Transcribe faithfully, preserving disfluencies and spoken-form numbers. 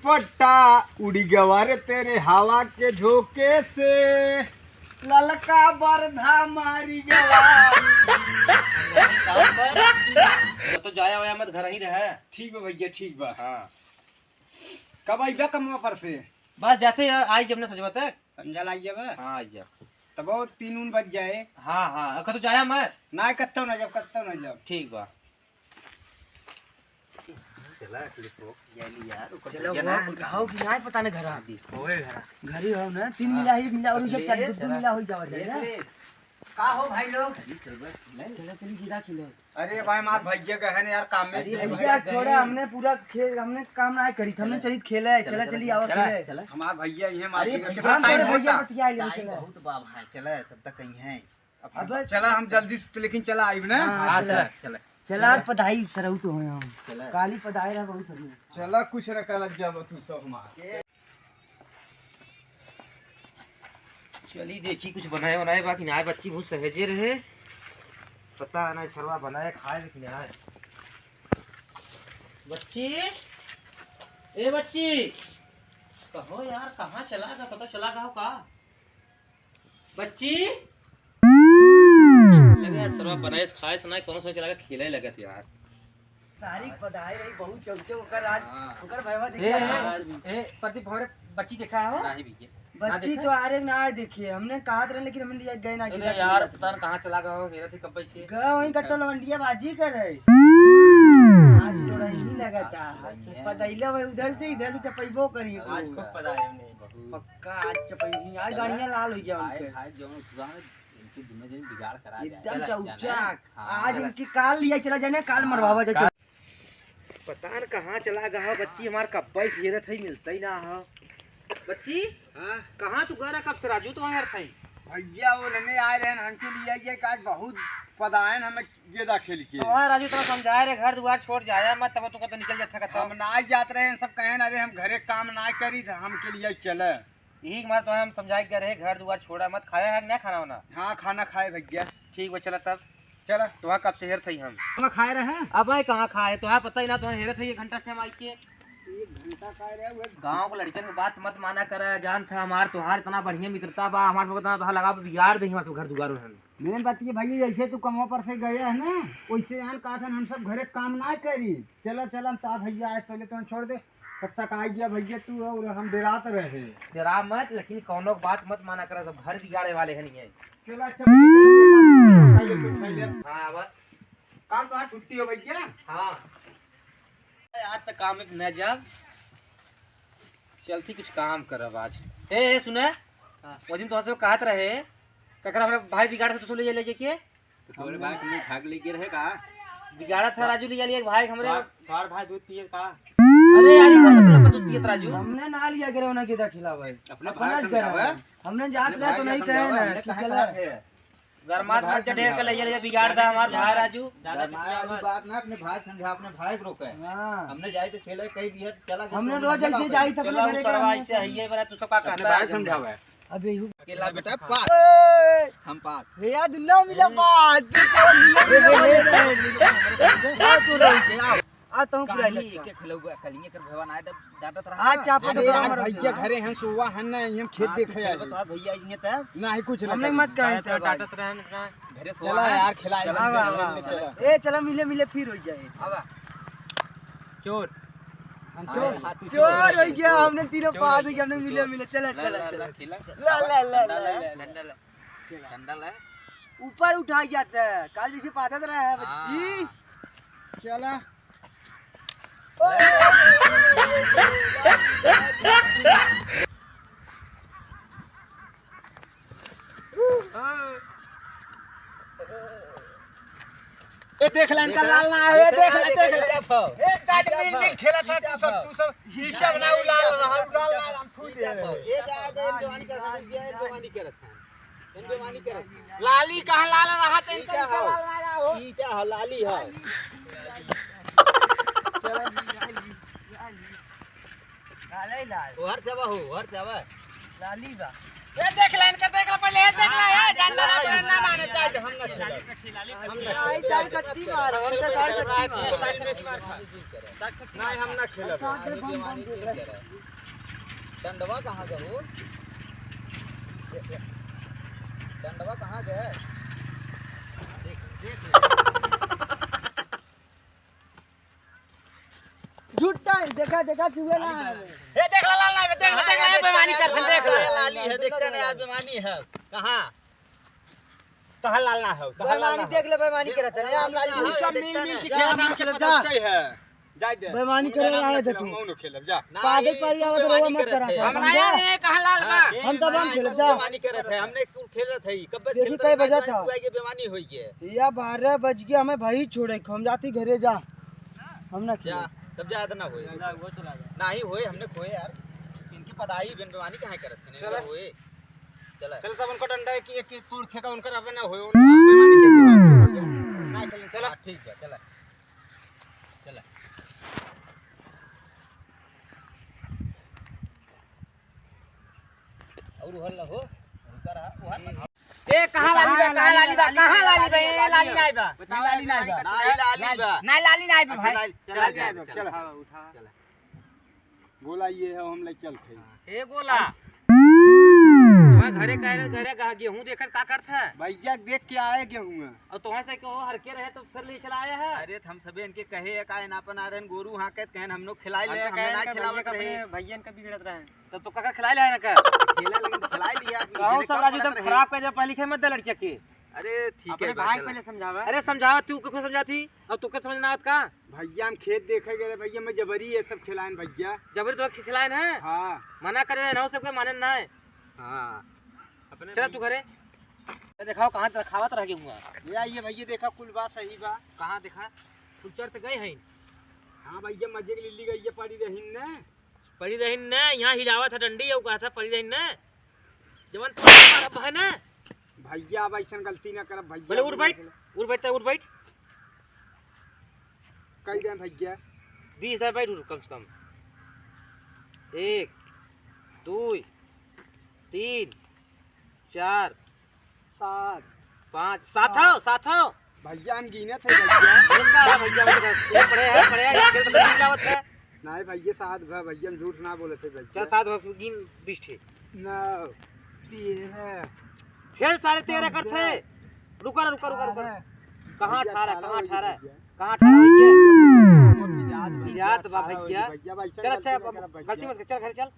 पट्टा उड़ी गवा रे तेरे हवा के झोंके से, ललका बरधा मारी गवा। तो जाया वाया मत, घर ही रहे। ठीक बा भैया, ठीक बा। हाँ। कब आइबा कमवा पर से? बस जाते हैं, आई जब ना सजवा तक। संझा ला आइबा? हाँ, आई जा। तब वो तीन उन बज जाए। हाँ, हाँ, अगर तो जाया मत। ना, कत्तो ना जब, कत्तो ना जब। ठीक बा। चला, अखिलेश हो, जाइली यार, ओकर चला भैया ना, ना, ओकर हो कि ना, पता ना घरा। दी, होए घरा। घरी हो ना, तीन हाँ। मिला, एक मिला और अखिलेश, जब चार, दो चला। मिला हो जावा जाए देख ना। ले। का हो भाई लोग? चली, चल बे, ले। चला, चली, गिरा खिले। अरे भाई, हमार भैया गए हैं यार, काम में। अरे भैया, भैया छोड़ा, गए। हमने पूरा खेल, हमने काम ना करी, हमने चला। चली खेले, चला, चला, चली, चला, आवा चला, खेले। चला। हमार भैया ये मार अरे के भैया, कितना हम टाइम तोरे भैया होता? बतिया ले, टाइम चला। बहुत बा भाई, चला, तब तक कहीं है। अब अबे चला, हम जल्दी से, लेकिन चला आइब ना। हाँ, हाँ, चला। चला, चला। चला, आज पधाई सरऊ तो होए हम। चला। काली पधाई रहा बहुत बढ़िया। चला, कुछ रखा लग जाबो तू सब हमार। चली देखी, कुछ बनाए बनाए बा कि ना, बच्ची बहुत सहेजे रहे। पता है ना, सरवा बनाए खाए कि ना। बच्ची, ए बच्ची, कहो यार, कहाँ चला गया, पता चला गया हो का? बच्ची? लगे यार, सरवा बनाइस खाइस ना, कौनो समय चला के खेले लगत यार। सारी पधाई रही, बहुत चौक चौक ओकर राज, हाँ। ओकर भैया ए, देखा ए, है? ए, प्रदीप, हमरे बच्ची देखा हो? नहीं भैया। बच्ची देखा? तो आरे ना आए देखिए, हमने कहा रहे, लेकिन हमने लिया गए ना अरे गिरा यार, के। पता न कहाँ चला गया हो, हेरा थे कब से। गए वहीं कत्तो लवंडिया बाजी कर रहे। आज तो रही नहीं लगा था। आज तो पता ही लगा, उधर से, इधर से चपैबो करी आज को। खूब पधाई हमने। पक्का आज चपैबी, आज गाड़ियाँ लाल हो गया उनके। भाई, जौन सुबह में इनके दोनों जन बिगाड़ करा जाए। एकदम चला चौचक। जाना है। हाँ। आज इनके काल लिया चला जाने, काल हाँ। मरवावा जा। काल। पता न कहाँ चला गया हो बच्ची, हमार कब्बे से हेरत है, मिलता ही ना हो। बच्ची, हाँ? कहाँ तू गया रहा कब से? राजू तो आया था। भैया, वो नन्हे आए रहे, हमके लिए ये का बहुत पदायन हमें गेदा खेल के। तो वहाँ राजू तोरा समझाए रहे, घर दुआर छोड़ जाया मत, तब तू कतो निकल जाता कतो। हम ना जात रहे, सब कहे ना रे, हम घरे काम ना करी, तो हमके लिए चले। यही मार तो हम समझाए के रहे, घर दुआर छोड़ा मत। खाया है कि ना खाना वाना? हाँ, खाना खाए भैया। ठीक बा, चला तब। चला। तो वहाँ कब से हेरत हई हम? हम खाए रहे। अब भाई कहाँ खाए? तो पता ही ना, तो हेरत हई एक घंटा से हम आई के। एक घंटा खाए रहे, वो गाँव के लड़कन के बात मत माना करा, जान था हमार तोहार इतना बढ़िया मित्रता बा, हमार सब इतना तोहार लगा बिगाड़ दे हमार सब घर दुआर में हम। मेन बात ये भैया, जैसे तू कमवा पर से गया है ना, वैसे यार कहा था हम सब घरे काम ना करी। चला, चला, हम ता भैया आज पहले तो छोड़ दे, तब तक आ गया भैया तू और हम डेरात रहे। डेरा मत, लेकिन कौनो बात मत माना करा, सब घर बिगाड़े वाले हैं नहीं है। चला, अच्छा, पहले तो पहले। हाँ, आवा। काम तो आज छुट्टी हो भैया। हाँ। आज तक काम में न जाब। चलती कुछ काम करब आज। ए, ए, सुने? हाँ। वो दिन तोहसे कहत रहे, ककरा हमरे भाई बिगाड़ से तू ले, ले जाके? तो तोरे भाई के भाग लेके रहे का? बिगाड़ा था राजू, लिया लिया भाई हमरे। तोर, तोर भाई दूध पिए का? अरे यार, ये कौन मतलब दूध पियत राजू? हमने ना लिया करे उन्हें के खिलावे। अपने अपना भाई से खिलावे। हमने जात अपने रहे तो भाई नहीं के कहे समझावे, ना हमने कि कहाँ चला। कहा है? गरमात अपने भाई मत चढ़ेर के समझावे। ले, ले बिगाड़ दा हमार भाई राजू। गरमाए वाली बात ना, अपने भाई समझा, अपने भाई को रोके। हाँ। हमने जाए तो खेले, कही दिया, चला गया हमने तो रोज हमने ऐसे जाई तो अपने चला, घरे उ सरवा के ऐसे है, ये वाला तू सबका अपने कहता भाई है। समझावे। अबे यू अकेला बेटा पास। ए! हम पास। हे यार, दुल्ला मिला पास। ए, ए, ए, ए, ए, आ तो रही। आओ। आ तो पूरा कहीं इलाका। एक एक खिलौआ, कलिए कर भवा ना डा-, डांटत रहा। आ चापा अरे, तो आज हमारा भैया से। घरे हैं, सोवा हैं ना, हम खेत हाँ, देखे तू आए। खेलबा तो भैया इहे तब। नहीं, कुछ नहीं हमने करी। मत कहे थे भाई। डांटत रहे ना। घरे सोवा चला है। यार, खिलाए चला, हम चला, चला, चला। चला। ए, चला, मिले, मिले फिर हो जाए। आवा। चोर। हम हाँ, चोर। हाँ, तू चोर चोर हो गया, चोर। हमने तीनों चोर पास हो हो गया, हमने गया, मिले, चोर। मिले। चला, ला, चला, ला, चला। ला, ला, ला, ला, ला, ला, ला। ला, ला, ला। चला। डंडा ला। ऊपर उठाई जाता है, काल जैसे पाथत रहा है, बच्ची। हाँ। चला। ए, देख ले, इनका लाल ना है, देख ले, देख ले। एक साथ मिल, मिल खेला था, तू सब, तू सब, ईटा बनाओ, लाल रहा, लाल, लाल, हम फूल दे रहे हैं। ये जा दे, जवानी कर, ये जवानी कर। इनके मानी करे। लाली कहाँ लाल रहा था, इनका ईटा इनका हो। लाल ना रहा हो। ईटा हो, लाली हो। लाले लाल। ओ हर से आवा हो, हर से आवा। लाली बा। ए, देख ले, इनका देख ले, पहले ये देख ला, ये डंडा ना, ना माने, जाए दे, हम ना खेलब। हम ना खेलब। आई जाए शक्ति मार, हम तो साढ़े शक्ति मार। नहीं, हम ना खेलब। डंडवा कहाँ गए हो? डंडवा कहाँ गए? झूठा है, देखा, देखा, चुहे ना है। ए, देख ला, लाल ना है, देख ला, देख ला, ये बेमानी कर, देख ला। लाली है, देखते नहीं यार, बेमानी है। कहाँ? कहाँ लाल ना हो? कहाँ लाल ना हो? देख ले, बेमानी करत है। हम लाली, हम सब मिल मिल के खेलब, हम खेलब, जा। जाए दे। बेमानी करे आए देखो। मौनो खेलब, जा। पादल पारी आवत रहो, मत करा। हम ना यार, ये कहाँ लाल बा? हम तब हम खेलब, जा। बेमानी करत है, हमने कुल खेलत है, कब से देखी खेलत कै बजा था? तू आगे बेमानी होई गे। या बारह बज गया, हमें भाई छोड़े, हम जाती घरे, जा। हम ना खेलब। तब जा, ना होए। नहीं होए, हमने खोए यार। इनकी पदाई बिन बेमानी काहे करत है? चला। होए। चला। चल, सब उनका डंडा है कि एक तोड़ फेंका, उनका रबे ना होए, उनका बेमानी कैसे बात है? ना खेलें, चला। हाँ, ठीक है, चला। चला। और उहल हो, उनका रहा, उहल। ए, कहाँ लाली बा? कहाँ लाली बा? कहाँ लाली बा? ए, लाली नाई बा। बता, लाली नाई बा। नाई, लाली बा। नाई, लाली नाई बा, अच्छा, भाई। लाली, चला, चला, चला, चला। चला। हाँ, उठा। चला। गोला ये है, हम ले चल थे। ए गोला, तुम्हारे घरे कह रहे, घरे कहा गेहूं देखत का करत है? भैया देख के आए गेहूं। और तुम्हारे से कहो हर के रहे तो फिर ले चला आया है। अरे तो हम सबे इनके कहे है का, इन अपन आ रहे हैं, गोरू हाँ कहत कहन हम लोग खिलाई ले, हमने ना खिलावत रहे। भैया इनका बिगड़त रहे। तब तो काका खिलाई ले ना का? खेला लेकिन तो खिलाई लिया। कहूं सब राजू एकदम खराब कर दिया, पढ़े लिखे मत दे लड़किया के। अरे ठीक है, अपने भाई पहले समझावा। अरे समझावा, तू क्यों समझाती? और तू क्या समझना आवत का? भैया हम खेत देखे गए रहे भैया, मैं जबरी ये सब खिलाएन भैया। जबरी तो खि-, खिलाएन है? हाँ। मना करे रहे ना, सबके माने ना है। हाँ। चला तू घरे। ये देखाओ कहाँ रखावत रह गए हुआ। ये आइए भैया, देखा कुल बात सही बा। कहाँ देखा? कुल चर तो गए हैं। हाँ भैया, मजे के लिल्ली गई ये पड़ी रही ने। पड़ी रही ने, यहाँ हिलावत है डंडी, और कहा था पड़ी रही ने। जवन तुम्हारा मारब है ना। भैया, अब ऐसन गलती ना करब भैया। बोले, "उठ बैठ, उठ बैठ, उठ बैठ।" कई दें भैया। बीस है, बैठ उठ, कम से कम। एक, दो, तीन, चार, सात। पाँच, सात हो, सात हो। भैया, हम गिनत है भैया। इनका है भैया, भैया, ये पड़े हैं, पड़े हैं, इसके तो नहीं लावत है। नहीं भैया, सात भा भैया, हम झूठ ना बोले थे भैया। चल, सात भा, गिन बीस ठे। नौ, तेरह। फेल सारे तेरह कर थे। रुका, रुका, रुका, रुका। कहाँ अठारह, कहाँ अठारह? कहाँ अठारह हो गया? गिरात बा भैया। चल, अच्छा, गलती मत कर, चल, घरे चल।